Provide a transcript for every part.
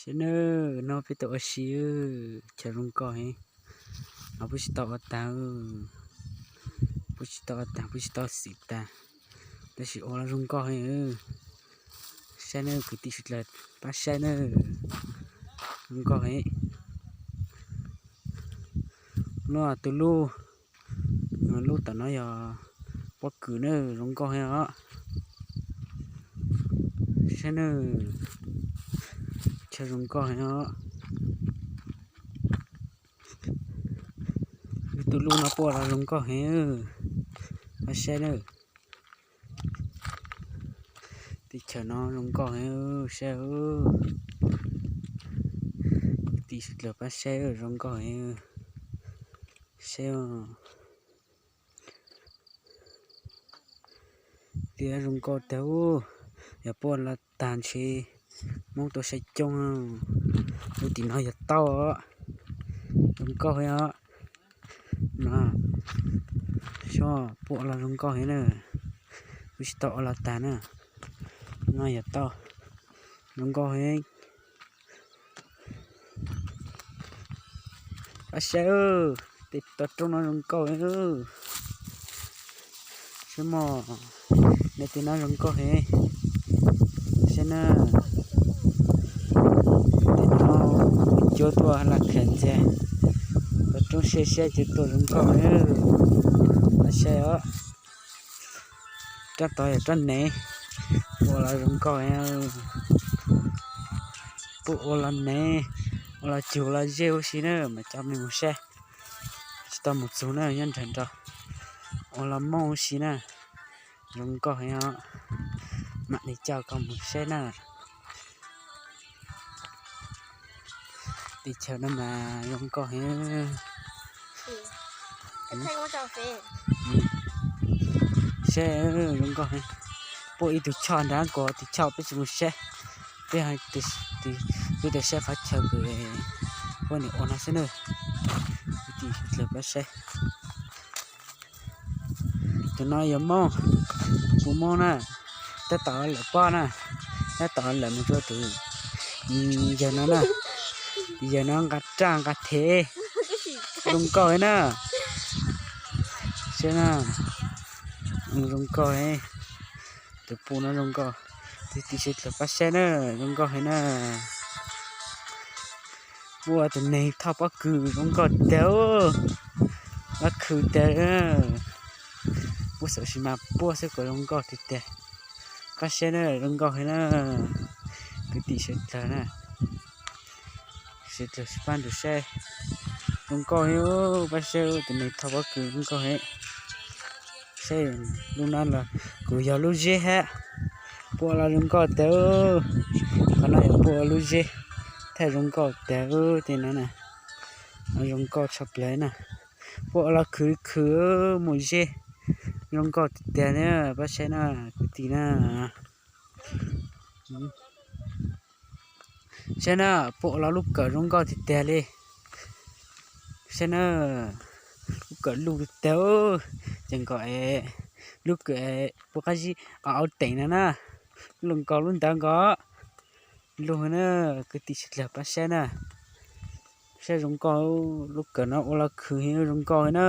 Saib nawb, no peb tau ua si, chaw zoo nkauj heev. No peb tsis tau ua tag, peb tsis tau ua tag, peb tsis tau xim tag, tab sis ua los zoo nkauj heev. Saib nawb kwv tij sawv daws, pab saib nawb, zoo nkauj heev. Lub tus lub, lub tom no yog pob kws na, zoo nkauj heev os. Saib nawb, chaw zoo nkauj heev os. Lub tus lub no puaj los zoo nkauj heev, pab saib nawb. Teb chaws no zoo nkauj heev, saib, kwv tij sawv daws pab saib, zoo nkauj heev, saib. Tias zoo nkauj tiag, yog puaj los tag ntshe Hmoob tuaj saib coob. Lub tim no yog tauj, zoo nkauj heev os. No, xyov puaj los zoo nkauj heev na, kuv tsis tau ua los tag na. No yog tauj, zoo nkauj heev. Pab saib, tej toj roob no zoo nkauj heev. Saib mog, nej tej no zoo nkauj heev. Saib na, tej no cuab tuaj laj khaws ntxiag, toj roob siab siab cuab tuaj zoo nkauj heev. Pab saib os. Rab tod yog rab nev, ua los zoo nkauj heev. Puaj ua los nev, ua los cug los zeb huv si na, mas coj mej mus saib. Tsis tau mus txug na, nyob nrag nrag, ua los mooj huv si na, zoo nkauj heev os. Mam li coj koj mus saib na. Teb chaws no mas zoo nkauj heev. Saib, zoo nkauj heev. Puaj ib tug choj nrad, kuv tus choj peb tsis mus saib, peb, peb tau saib qhov chaw kws puaj nim ua no xwb na. Kwv tij sawv daws pab saib. Tus no yog mooj, tus mooj na, tab tom lawm pob na, tab tom lawm mus rau tus yawg no na. Yawg no nqa raj nqa thev, zoo nkauj heev na. Saib na, zoo nkauj heev. Tus puj no zoo nkauj, kwv tij sawv daws pab saib na, zoo nkauj heev na. Puaj tus neeg thauj pob kws zoo nkauj tiag, laj khw tiag. Puaj xaum sis mas puaj xwb kuj zoo nkauj tiag tiag. Pab saib na, zoo nkauj heev na, kwv tij sawv daws na. Sawv daws pab nrug saib, zoo nkauj heev, pab saib tus neeg thauj pob kws zoo nkauj heev. Saib lub no los kuj yog lub zeb hab, puaj los zoo nkauj tiag. Qhov no yog puaj ua lub zeb, thaj zoo nkauj tiag tej no na. Zoo nkauj tshaj plaws na. Puaj los khwv khwv mus zeb, zoo nkauj tiag tiag na, pab saib na, kwv tij na. Saib na, puaj los lub kawm zoo nkauj tiag tiag li. Saib na, lub kawm luj tiag tiag, ces nkaus lub kawm puaj qab zib au teem no na, luj nkaus lub ntawd nkaus. Luj na, kwv tij sawv daws pab saib na. Saib zoo nkauj, lub kawm no ua los khwv heev zoo nkauj na,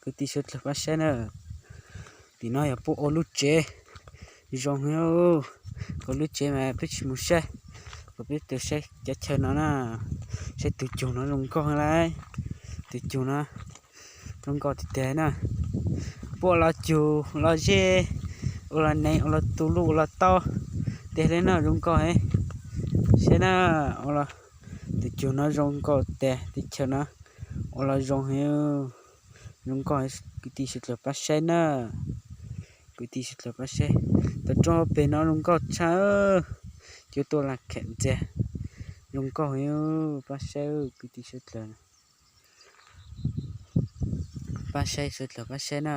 kwv tij sawv daws pab saib na. Tim no yog puaj ua lub tsev zoo heev, kuv lub tsev mas peb tsis mus saib, kuv peb tus saib cov chaw no na. Saib tus cug no zoo nkauj heev lauj, tus cug no zoo nkauj tiag tiag na. Puaj los cug los zeb, ua los nev, ua los tu luj, ua los taub tiag li na, zoo nkauj heev. Saib na, ua los, tus cug no zoo nkauj tiag, teb chaws no ua los zoo heev, zoo nkauj heev, kwv tij sawv daws pab saib na. Kwv tij sawv daws pab saib, toj roob peg no zoo nkauj tshaj, cuab tuaj laj khaws ntxiag, zoo nkauj heev, pab saib kwv tij sawv daws. Pab saib sawv daws pab saib na.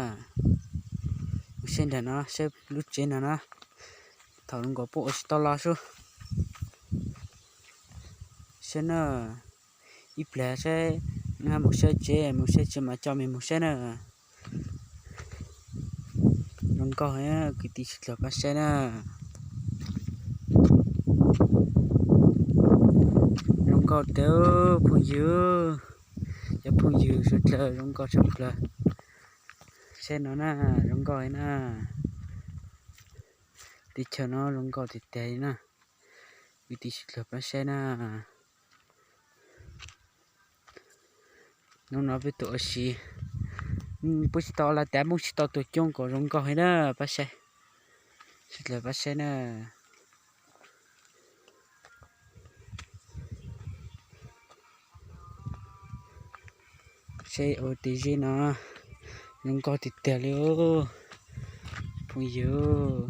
Mus saib nram no, saib lub tsev no na. Thaum zoo nkaus puab ua tsis tau los sub. Saib na, ib pliag saib, mus saib tsev, mus saib tsev mas coj mej mus saib na. Zoo nkauj, kwv tij sawv daws pab saib na. nkauj tiag phooj ywg, cov phooj ywg suav dlawg, zoo nkauj tshaj plaws. Saib no na, zoo nkauj na. Teb chaws no zoo nkauj tiag tiag li na. Kwv tij sawv dlawg pab saib na. Hnub no peb tuaj ua si, pub tsis tau lawm, tas muaj tsis tau tuaj coob kom zoo nkauj li na, pab saib. Sawv dlawg pab saib na. Saib ua tib zeb no, zoo nkauj tiag tiag li phooj ywg.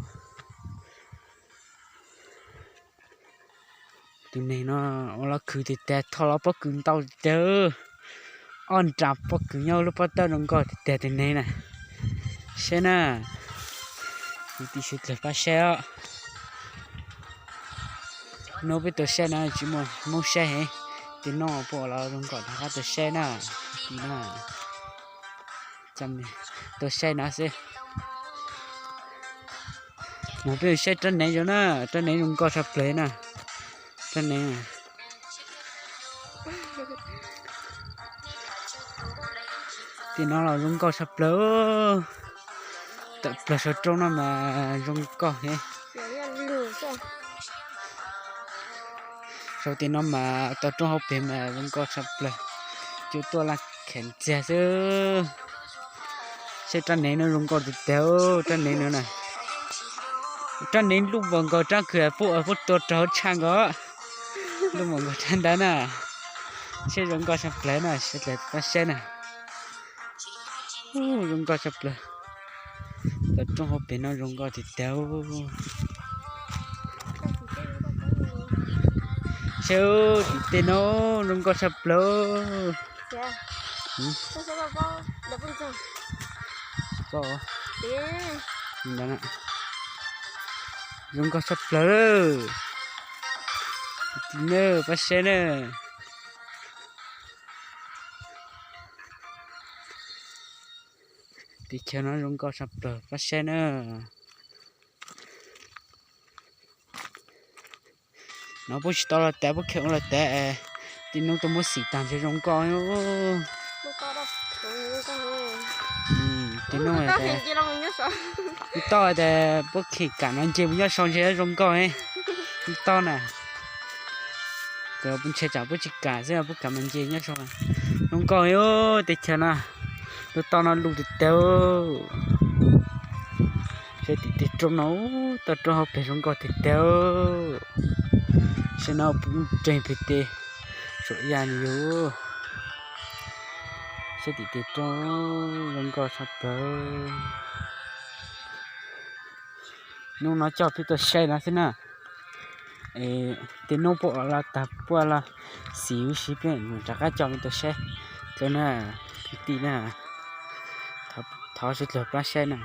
Tus neeg no ua los khwv tiag tiag, tho los pob kws ntau tiag. Ob nra pob kws nyob lub pob tawb zoo nkauj tiag tiag tus neeg na. Saib na, kwv tij sawv dlawg pab saib os. Hnub peb tuaj saib no tsis muaj hmoob saib heev, tej no puas los zoo nkauj rov qab tuaj saib na, kwv tij na. Tuaj saib no xwb. Mus peb saib rab hneev zoo na, rab hneev zoo nkauj tshaj plaws na. Rab hneev, tej no los zoo nkauj tshaj plaws. Tawm plaws saum roob no mas zoo nkauj heev. Saum tej no mas tau roob hauv pes mas zoo nkauj tshaj plaws. Cua tuaj laj khav ntxiag xwb. Saib rab hneev no zoo nkauj tiag tiag, rab hneev no na. Rab hneev lub npaum nkaus rab khw puab ua puab tua rau hauv tshaj nkaus. Lub npaum nkaus rab ntawd na. Saib zoo nkauj tshaj plaws na, sawv dlawg pab saib na. Zoo nkauj tshaj plaws. Tau roob hauv pes no zoo nkauj tiag tiag. Saib tim tej no zoo nkauj tshaj plaws. Zoo nkauj tshaj plaws. Tim no pab saib na. Teb chaws no zoo nkauj tshaj plaws pab saib na. No puab tsis tau los tas, puab kheev ua los tas, tej nub tuaj muab xim tag ntshe zoo nkauj. Tej nub toj tas puab kheev kam no nce mus nyob sau ntshe zoo nkauj. Lub toj na, ntshe tsam puab tsis kam xwb, puab kam mas nce nyob sau. Zoo nkauj li teb chaws no, lub toj no luj tiag tiag. Saib tim tej roob no, toj roob hauv pes zoo nkauj tiag tiag. Saib no puv nreeg pem tes saum yaj no yog. Saib tim tej roob zoo nkauj tshaj plaws. Hnub no coj peb tuaj saib no xwb na. Tej nub puab los tag puab los xim huv si peb rov qab coj peb tuaj saib. Cov na, kwv tij na, thov sawv dlawg pab saib na.